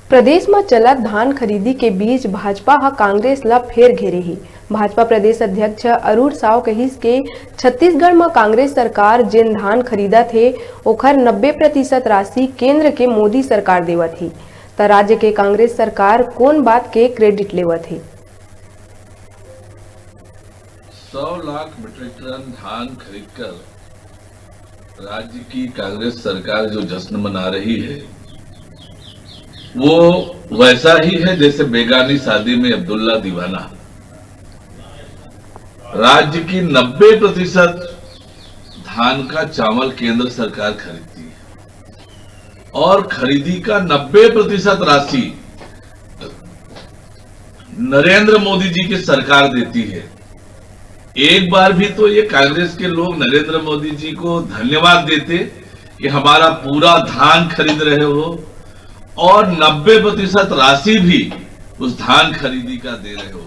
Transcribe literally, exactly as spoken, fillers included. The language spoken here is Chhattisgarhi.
प्रदेश म चलत धान खरीदी के बीच भाजपा ह कांग्रेस ल फेर घेरे हे। भाजपा प्रदेश अध्यक्ष अरुण साव कहिस के छत्तीसगढ़ म कांग्रेस सरकार जेन धान खरीदत हे, ओखर नब्बे प्रतिशत राशि केंद्र के मोदी सरकार देवत हे, त राज्य के कांग्रेस सरकार कोन बात के credit लेवत हे? सौ लाख मीट्रिक टन धान खरीदकर राज्य की कांग्रेस सरकार जो जश्न मना रही है, वो वैसा ही है जैसे बेगानी शादी में अब्दुल्ला दीवाना। राज्य की नब्बे प्रतिशत धान का चावल केंद्र सरकार खरीदती है और खरीदी का नब्बे प्रतिशत राशि नरेंद्र मोदी जी की सरकार देती है। एक बार भी तो ये कांग्रेस के लोग नरेंद्र मोदी जी को धन्यवाद देते कि हमारा पूरा धान खरीद रहे हो और नब्बे प्रतिशत राशि भी उस धान खरीदी का दे रहे हो।